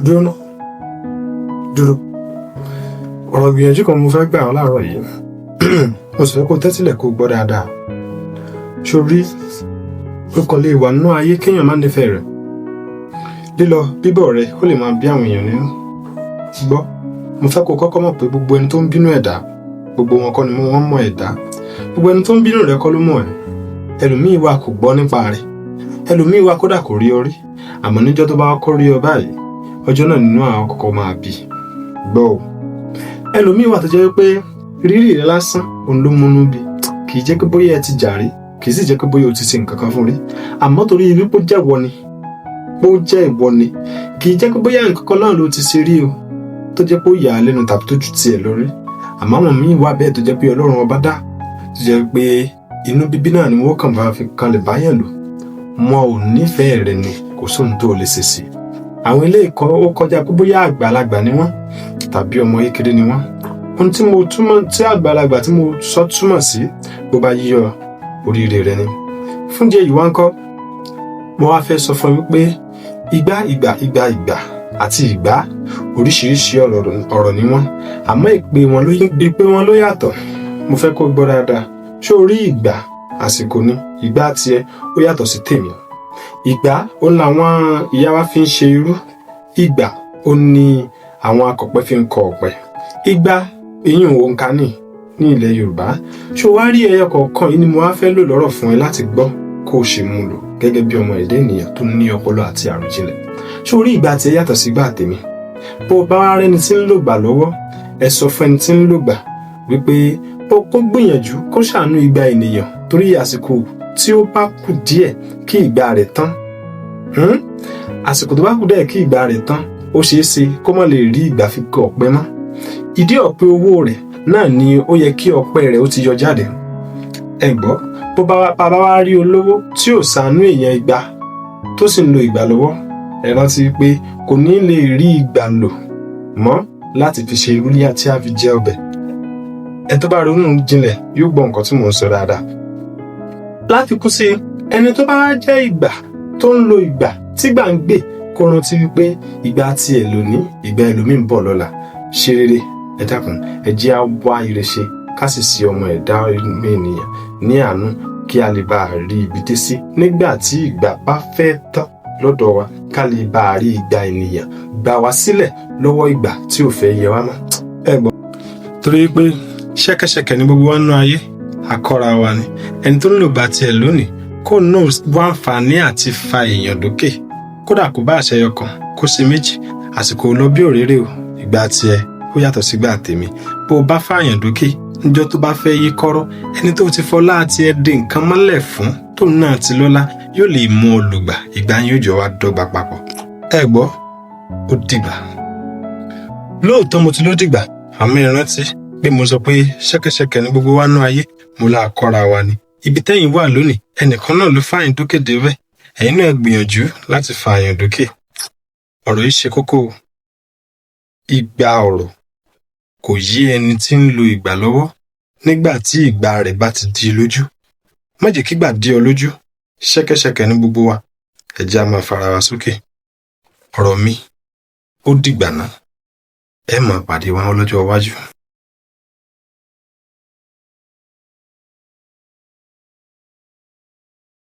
Dúró ná, dúró. Ọ̀rọ̀ ìgbìyànjú kan mo fẹ́ gbà ọ́ láàárọ̀ yìí. Mo sì fẹ́ kó tẹ́tílẹ̀ kó gbọ́ dáadáa. Sórí, ó kàn lè wà nínú ayé kéèyàn má nífẹ̀ẹ́ rẹ̀. Lílọ bíbọ̀ rẹ̀, ó lè máa bí àwọn èèyàn nínú. Gbọ́, mo fẹ́ kó kọ́kọ́ mọ̀ pé gbogbo ẹni tó ń bínú ẹ̀dá, gbogbo wọn kọ́ ni wọ́n mọ̀ ẹ̀dá. Gbogbo ẹni tó ń bínú rẹ̀ kọ́ ló mọ̀ ẹ́. Ẹlòmíì wà, kò gbọ́ nípa rẹ̀. Ẹlòmíì wà, kódà kò rí ọ rí. Àmọ́ níjọ́ tó bá kọ́ rí ọ báyìí, ọjọ́ náà nínú àwọn kọ́kọ́ máa bí. Gbọ́ o. Ẹlòmíì wà tó jẹ́ pé rírì rẹ lásán òun ló múnú bí. Kì í jẹ́ pé bóyá ẹ ti jà rí, kì í sì jẹ́ pé bóyá o ti ṣe nǹkan kan fún rí. Àmọ́ torí wípé ó jẹ́ ìwọ ni, ó jẹ́ ìwọ ni, kì í jẹ́ pé bóyá nǹkan kan náà ló ti ṣe rí o, tó jẹ́ pé ó yà á lẹ́nu tàbí tó ju tiẹ̀ lọ rí. Àmọ́ àwọn míì wà bẹ́ẹ̀ tó jẹ́ pé Ọlọ́run Ọba dá, tó jẹ́ pé inú bíbí náà ni wọ́n kàn bá fi kalẹ̀ báyàn lò. Wọn ò nífẹ̀ẹ́ rẹ ni, kò sóhun tó lè ṣe sí. Àwọn ilé ìkọ́ ó kọjá pé bóyá àgbàlagbà ni wọ́n tàbí ọmọ kékeré ni wọ́n. Ohun tí mo túmọ̀ tí àgbàlagbà tí mo sọ túmọ̀ sí, bó bá yí ọ, oríire rẹ ni. Fún díẹ̀ yìí wá ń kọ́, mo wá fẹ́ sọ fún ẹ wípé ìgbà, ìgbà, ìgbà, ìgbà àti ìgbà, oríṣiríṣi ọ̀rọ̀ ni wọ́n, àmọ́ ìpè wọn ló yàtọ̀. Mo fẹ́ kó gbọ́ dáadáa. Ṣé o rí ìgbà? Àsìkò ni. Ìgbà tiẹ̀ ó yàtọ̀ sí tèmi. Ìgbà ó làwọn ìyá wa fi ń ṣe irú. Ìgbà ó ní àwọn akọ̀pẹ fi ń kọ ọ̀pẹ. Ìgbà eyín òǹkà ní ilẹ̀ Yorùbá. Ṣé o wá rí ẹyọ kọ̀ọ̀kan yìí ni mo wá fẹ́ lò lọ́rọ̀ fún ẹ láti gbọ́, kó o ṣe mú lò gẹ́gẹ́ bí ọmọ ẹ̀dá ènìyàn tó ní ọpọlọ àti àròjinlẹ̀. Ṣé o rí, ìgbà tiẹ̀ yàtọ̀ sí ìgbà tèmi. Bó o bá wá rẹ́ni tí ń lò gbà lọ́wọ́, ẹ sọ fún ẹni tí ń lò gbà wípé ó kó gbìyànjú kó ṣàánú ìgbà ènìyàn, torí àsìkò tí ó bá kù díẹ̀ kí ìgbà rẹ̀ tán, Àsìkò tó bá kù díẹ̀ kí ìgbà rẹ̀ tán, ó ṣeé ṣe kó má lè rí ìgbà fi kọ ọ̀pẹ mọ́. Ìdí ọ̀pẹ owó rẹ̀ náà ni ó yẹ kí ọ̀pẹ rẹ̀ ó ti yọ jáde. Ẹ gbọ́, bó bá bá wá rí olówó tí ò ṣàánú èèyàn igba, tó sì ń lo ìgbà lọ́wọ́, ẹ rántí pé kò ní lè rí ìgbà lò mọ́ láti fi ṣe irúlé tí a fi jẹ ọbẹ̀. Ẹ tó bá ronú jinlẹ̀ yóò gbọ́ nǹkan tí mò ń sọ dáadáa. Láfikún sí, ẹni tó bá jẹ́ ìgbà tó ń lo ìgbà tí gbà ń gbè, kó rántí wípé ìgbà tiẹ̀ lónìí, ìgbà ẹlòmíì ń bọ̀ lọ́la. Ṣe rere. Ẹ dákun, ẹ jẹ́ á wá ire ṣe, ká sì sí ọmọ ẹ̀dá ènìyàn ní àánú, kí a lè bá a rí ibi dé sí nígbà tí ìgbà bá fẹ́ tán lọ́dọ̀ wa, ká lè bá a rí ìgbà ènìyàn gbà wá sílẹ̀ lọ́wọ́ ìgbà tí ò fẹ́ yẹ wá mọ́. Ẹ gbọ́, torí pé ṣẹ́kẹ́ṣẹkẹ̀ ní gbogbo wa nínú ayé, akọ́ra wa ni. Ẹni tó ń lò bá tiẹ̀ lónìí, kó náà wá àǹfààní àti fa èèyàn dókè, kódà kó bá àṣẹyọ kan, kó ṣe méjì. Àsìkò lọ bí òréré o. Ìgbà tiẹ̀ ó yàtọ̀ sígbà tèmi. Bó o bá fààyàn dókè, níjọ́ tó bá fẹ́ yí kọ́rọ́, ẹni tó ti fọlá àti ẹ dé nǹkan mọ́lẹ̀ fún, tóun náà ti lọ́lá, yóò lè mú ọ lùgbà. Ìgbà yín yóò jọ wá dọ́gba papọ̀. Ẹ gbọ́, ó dìgbà. Lóòótọ́ mo ti ló dìgbà, àmọ́ ìrántí pé mo sọ pé ṣẹ́kẹ́ṣẹkẹ̀ ní gbogbo wa nú ayé, mo là kọ́ra wa ni. Ibi tẹ́yìn wà lónìí, ẹnìkan náà ló fààyàn dókè débẹ̀. Ẹ̀yin náà gbìyànjú láti fààyàn dókè. Ọ̀rọ̀ yìí ṣe kókó o. Ìgbà ọ̀rọ̀ kò yí ẹni tí ń lo ìgbà lọ́wọ́ nígbà tí ìgbà rẹ̀ bá ti di lójú. Má jẹ́ kígbà dí ọ lójú. Ṣẹ́kẹ́ṣẹkẹ̀ ní gbogbo wa. Ẹ jẹ́ á máa fara wa sókè. Ọ̀rọ̀ mi ó dìgbà náà. Ẹ máa pàdé wa lọ́jọ́ iwájú.